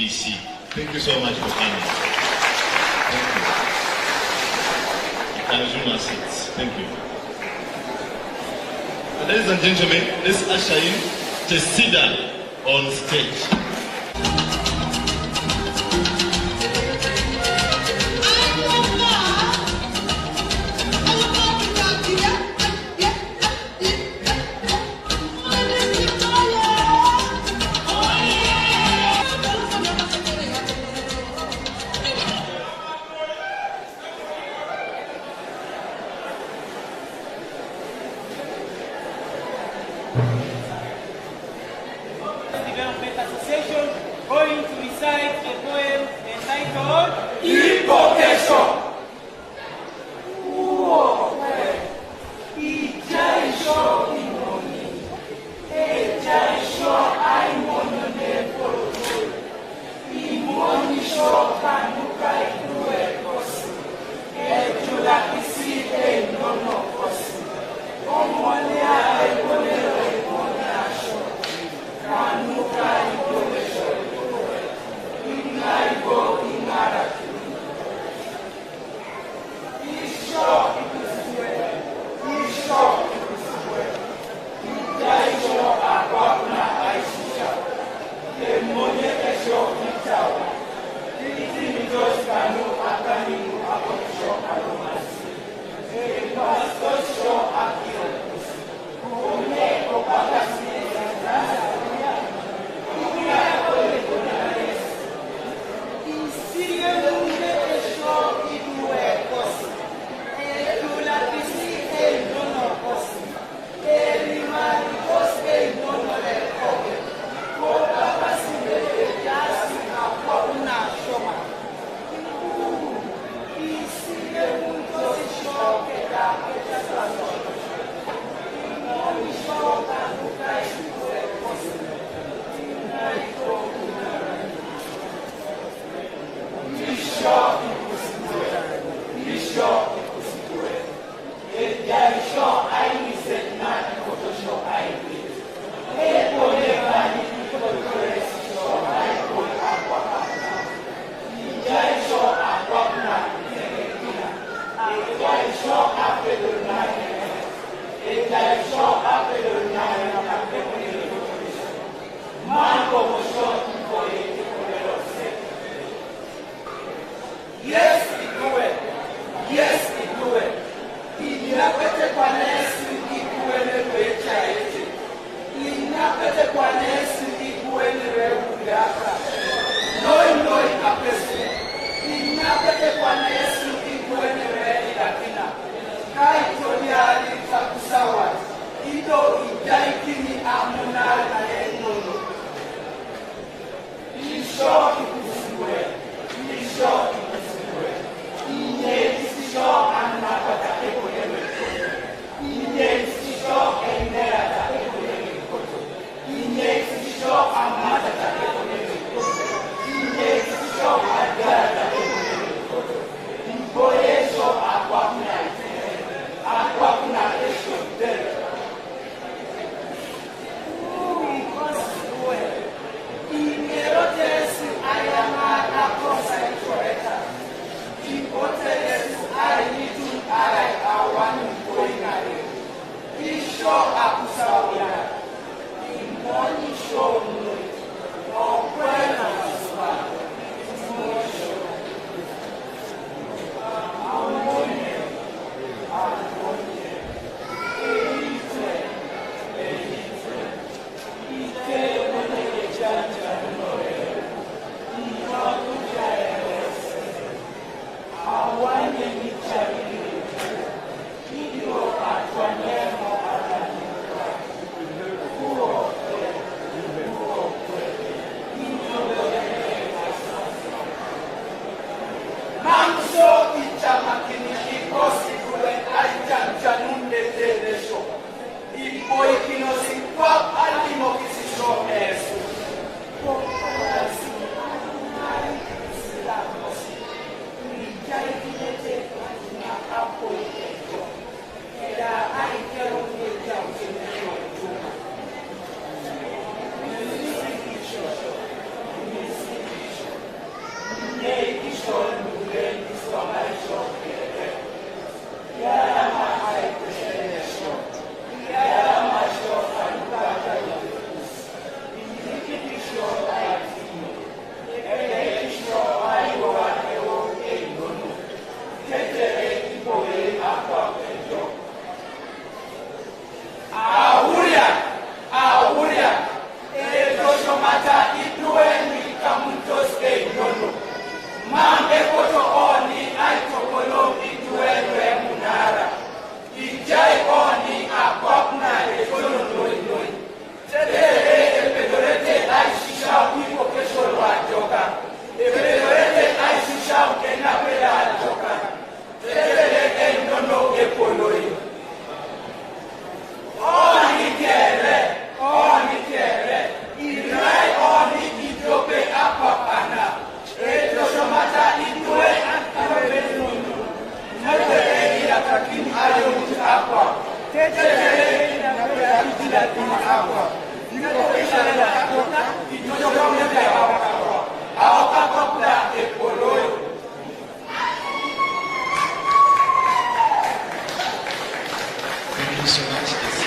UPC. Thank you so much for coming. Thank you. You can resume our seats. Thank you. Ladies and gentlemen, let's usher in Tesida on stage. Development Association going to recite a poem entitled Ipokesho. Yes, ikuwe. Yes, ikuwe. Inapete kwa nesu ikuwe newecha ete. Inapete kwa nesu ikuwe neweugaka. Noi noi kapesu. Inapete kwa nesu ikuwe newe ilakina. Kai toniali takusawa. Ido idaikini amunala enono. Isho ikusiwe. Isho ikusiwe. Inye isho anapata ekoyewe. Inye isho enerata ekoyewe koto. Inye isho amata ekoyewe koto. Inye isho agarata ekoyewe koto. Iboyesho akwakuna itere. Akwakuna esho tere. Thank you so much.